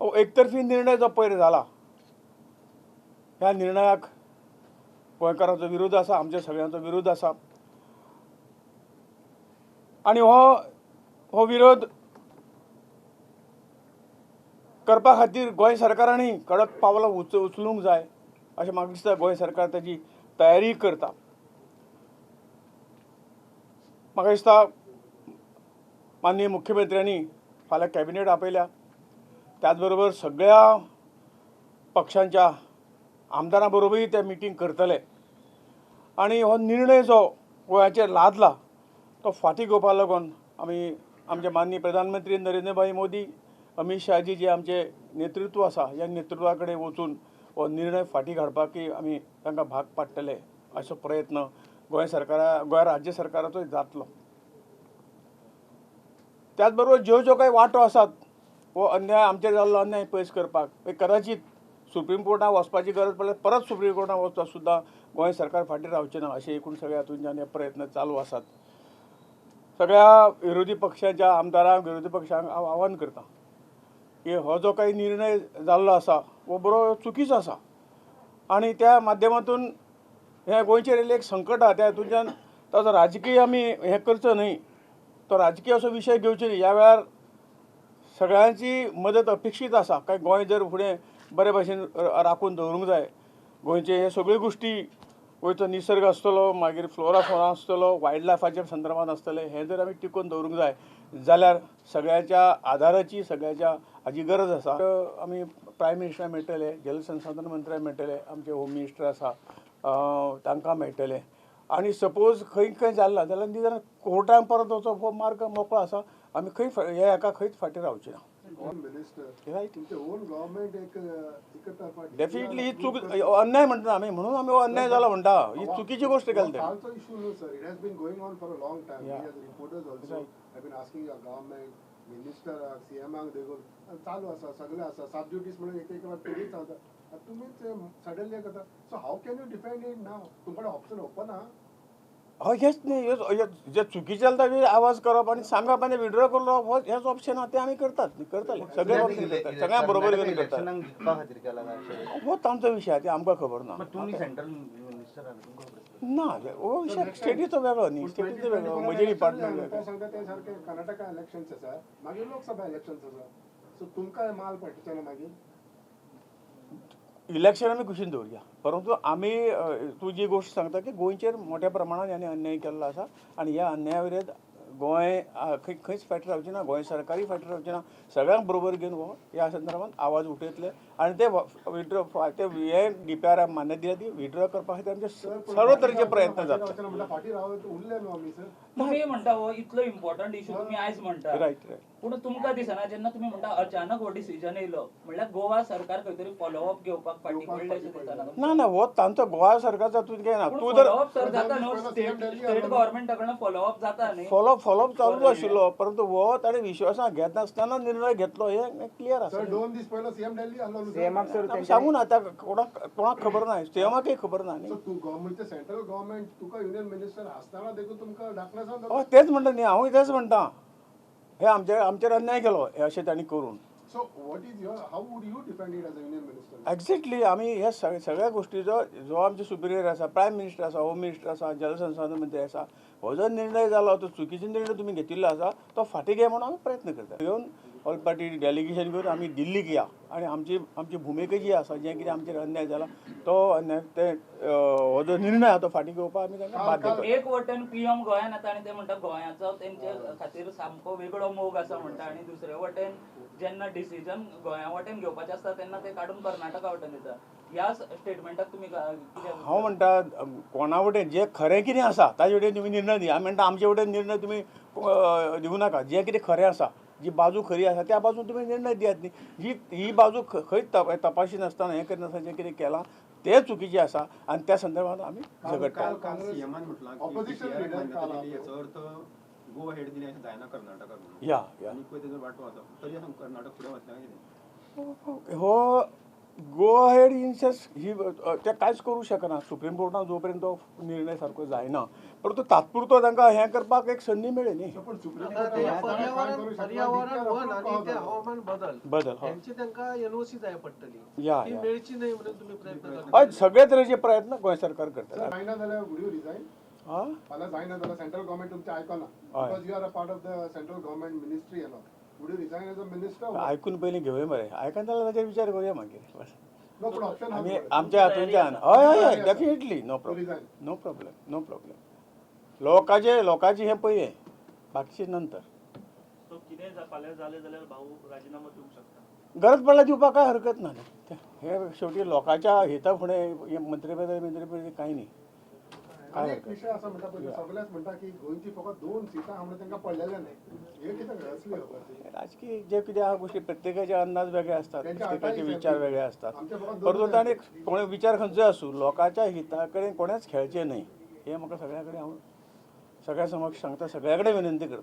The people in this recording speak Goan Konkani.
हो एकतर्फी निर्णय जो पयर जाला ह्या निर्णयाक गोंयकारांचो विरोध आसा, आमच्या सगळ्यांचो विरोध आसा आनी हो हो विरोध करपा खातीर गोंय सरकारांनी कडक पावलां उचलूंक जाय अशें म्हाका दिसता. गोंय सरकार ताजी तयारी करता. म्हाका दिसता माननीय मुख्यमंत्र्यांनी फाल्यां कॅबिनेट आपयल्या, त्याच बरोबर सगळ्या पक्षांच्या आमदारां बरोबरूय ते मिटींग करतले आनी हो निर्णय जो गोंयाचेर लादला तो फाटीं घेवपा लागून आमी आमचे माननीय प्रधानमंत्री नरेंद्रभाई मोदी, अमीत शहाजी जे आमचे नेतृत्व आसा ह्या नेतृत्वा कडेन वचून हो निर्णय फाटीं घालपाकय आमी तांकां भाग पाडटले असो प्रयत्न गोंय सरकारा गोंय राज्य सरकाराचो जातलो. त्याच बरोबर ज्यो ज्यो कांय वांटो आसात हो अन्याय आमचेर जाल्लो अन्याय पयस करपाक कदाचित सुप्रीम कोर्टान वचपाची गरज पडल्यार परत सुप्रीम कोर्टान वचपाक सुद्दां गोंय सरकार फाटीं रावचें ना अशें एकूण सगळ्या हातूंतल्यान हे प्रयत्न चालू आसात. सगळ्या विरोधी पक्षाच्या आमदारांक, विरोधी पक्षांक हांव आव्हान करता की हो जो काही निर्णय जाल्लो आसा हो बरो चुकीचो आसा आनी त्या माध्यमातून हें गोंयचेर येयल्लें एक संकट आसा त्या हातूंतल्यान ताचो राजकीय आमी हें करचो न्हय, तो राजकीय असो विशय घेवचो न्हय. ह्या वेळार सगळ्यांची मदत अपेक्षीत आसा. काय गोंय जर फुडें बरे भाशेन राखून दवरूंक जाय, गोंयचे हे सगळ्यो गोश्टी, गोंयचो निसर्ग आसतलो, मागीर फ्लोरा फॉना आसतलो, वायल्ड लायफाच्या संदर्भात आसतले, हें जर आमी टिकोवन दवरूंक जाय जाल्यार सगळ्यांच्या आदाराची, सगळ्यांच्या हाजी गरज आसा. आमी प्रायम मिनिस्टराक मेळटले, जलसंसाधन मंत्र्याक मेळटले, आमचे होम मिनिस्टर आसा तांकां मेळटले आनी सपोज खंय खंय जाला जाल्यार निदान कोर्टान परत वचप हो मार्ग मोकळो आसा. आमी खंय हे हाका खंयच फाटीं रावचे ना. डेफिनेटली ही चूक, अन्याय म्हणटा आमी, म्हणून आमी हो अन्याय जाला म्हणटा. ही चुकीची गोश्ट केली तेणी. चालू आसा, सगळें आसा, सब ड्युटीज म्हणून एक एक तुमीच सांगता, तुमीच सडनली करता. So how can you defend it now? तुमकां ऑप्शन ओपन आहा. हय, हेच न्ही, जे चुकीचें जाता ताजेर आवाज करप आनी सांगप आनी विड्रॉ करून रावप हो हेच ऑप्शन आहा, तें आमी करतात, करतले, सगळे ऑप्शन करतात, सगळ्यां बरोबर घेवन करतात. हो तांचो विशय आहा, ते आमकां खबर ना. ना, हो विशय स्टेटीचो वेगळो न्ही, स्टेटीचो वेगळो, म्हजें डिपार्टमेंट वेगळें. सांगता तें सारकें कर्नाटका इलेक्शन्स आसा, मागीर लोकसभा इलेक्शन्स आसा, सो तुमकां माल पडचें ना. मागीर इलेक्शन आमी कुशीन दवरया, परंतु आमी तूं जी गोश्ट सांगता की गोंयचेर मोठ्या प्रमाणान ह्यानी अन्याय केल्लो आसा आनी ह्या अन्याया विरोध गोंय खंय खंयच फाटीं रावचें ना, गोंय सरकारूय फाटीं रावचें ना, सगळ्यांक बरोबर घेवन हो ह्या संदर्भात आवाज उठयतले आनी ते विड्रॉ ते हे डी पी आराक मान्य दिल्या ती विड्रॉ करपा खातीर आमचे सर्व तरेचे प्रयत्न जातले. तुमी म्हणटा हो इतलो इम्पॉर्टंट इशू तुमी आयज म्हणटा, रायट रायट, पूण तुमकां दिसना जेन्ना तुमी म्हणटा अचानक हो डिसिजन येयलो म्हणल्यार गोवा सरकार खंय तरी फॉलोअप घेवपाक फाटीं पडलें अशें दिसना? ना ना, हो तांचो गोवा सरकारचा तूं घेना, तूं जर फॉलोअप सर जाता न्हू, स्टेट गव्हर्मेंटा कडल्यान फॉलोअप जाता न्ही, फॉलोअप चालूच आशिल्लो, परंतु हो ताणें विश्वासांत घेतनासतना निर्णय घेतलो हें क्लियर आसा. 2 दीस पयलो सीएम दिल्ली आसलो, सांगू ना आतां कोणाक, कोणाक खबर ना, सीएमाकय खबर ना न्ही. सेंट्रल गव्हर्मेंट तुका युनियन मिनिस्टर आसतना देखून तुमकां धाकलें. हय, तेच म्हणटा न्ही, हांवूय तेच म्हणटा, हे आमचेर अन्याय केलो हे अशें तांणी करून. So what is your, how would you defend it as a union minister? Exactly, आमी ह्या सगळ्या गोश्टीचो जो आमचे सुपिरियर आसा, प्रायम मिनिस्टर आसा, होम मिनिस्टर आसा, जलसंसाधन मंत्री आसा, हो जो निर्णय जालो तो चुकीचो निर्णय तुमी घेतिल्लो आसा तो फाटीं घे म्हणून आमी प्रयत्न करता. घेवन ऑल पार्टी डेलिगेशन घेवन आमी दिल्लीक या आनी आमची आमची भुमिका जी आसा, जें कितें आमचेर अन्याय जाला तो अन्याय ते हो जो निर्णय आसा तो फाटीं घेवपाक आमी तांकां बाध्य करता. एक वटेन पीएम गोंयान येता आनी ते म्हणटा गोंयाचो तेंचे खातीर सामको वेगळो मोग आसा म्हणटा, आनी दुसरे वटेन जेन्ना डिसिजन गोंया वटेन घेवपाचें आसता तेन्ना ते काडून कर्नाटका वटेन दिता. ह्या स्टेटमेंटाक तुमी कितें? हांव म्हणटा कोणा वटेन जें खरें कितें आसा ताजे वटेन तुमी निर्णय दिया. हांव म्हणटा आमचे वटेन निर्णय तुमी दिवं नाका, जें कितें खरें आसा, जी बाजू खरी आसा त्या बाजून तुमी निर्णय दियात न्ही. जी ही बाजू खंयच तपाशी नासतना हें करिनासतना जें कितें केलां तें चुकीचें आसा आनी त्या संदर्भात आमी झगडटा. गो हेड दिलें अशें जायना कर्नाटकाक. या या आनी पळय तेजो वांटो आसा तरी कर्नाटक फुडें वतलें कितें? हो गो अहेड इन सेन्स ही ते कांयच करूं शकना सुप्रीम कोर्टान जो पर्यंत तो निर्णय सारको जायना, परंतु तात्पुरतो तांकां हें करपाक एक संदी मेळ्ळी न्ही. पण सुप्रीम आता ते कोर्टान पर्यावरण पर्यावरण वन आणि ते हवामान बदल बदल, हय. यांची तांकां एनओसी जाय पडटली, या, ती या. मेळची न्हय म्हणून तुमी प्रयत्न करता. हय, सगळे तरेचे प्रयत्न गोंय सरकार करता. जायना जाल्यार वूड you resign? हा. फाल्यां जायना जाल्यार सेंट्रल गव्हर्मेंट तुमचें आयकना, हय. Because you are a part of the central government ministry and all, would you resign as a minister? आयकून पयलीं घेवया मरे, आयकून जाल्यार ताचेर विचार करुया मागीर, बस. नो, पण ऑप्शन आमी आमच्या हातूंतल्यान, हय हय हय, definitely no problem. Resign. No problem, no problem. लोकांचे लोकांचे हें पळय, बाकीचे नंतर. सो कितें फाल्यां जालें जाल्यार भाऊ राजिनामो दिवंक शकता? गरज पडल्यार दिवपाक काय हरकत ना न्ही. हे शेवटी लोकांच्या हिता फुडें हे मंत्रीपद मंत्रीपद कांय न्ही, काय आनी एक हरकत. विशय आसा म्हणटा पळय, सगळेच म्हणटा की गोंयची फकत दोन सिटां म्हणून तांकां पडलेलें न्ही, हे कितें असली खबर ती? राजकीय जे कितें आहा गोष्टी, प्रत्येकाचे अंदाज वेगळे असतात, त्यांचे प्रत्येकाचे 28 विचार MP. वेगळे असतात. आमचे फकत दोनच परंतु ताणें MP. कोणे विचार खंयचोय आसूं, लोकांच्या हिता कडेन कोणेच खेळचें न्हय, हें म्हाका सगळ्या कडेन हांव सगळ्या समक्ष सांगता, सगळ्या कडेन विनंती करता.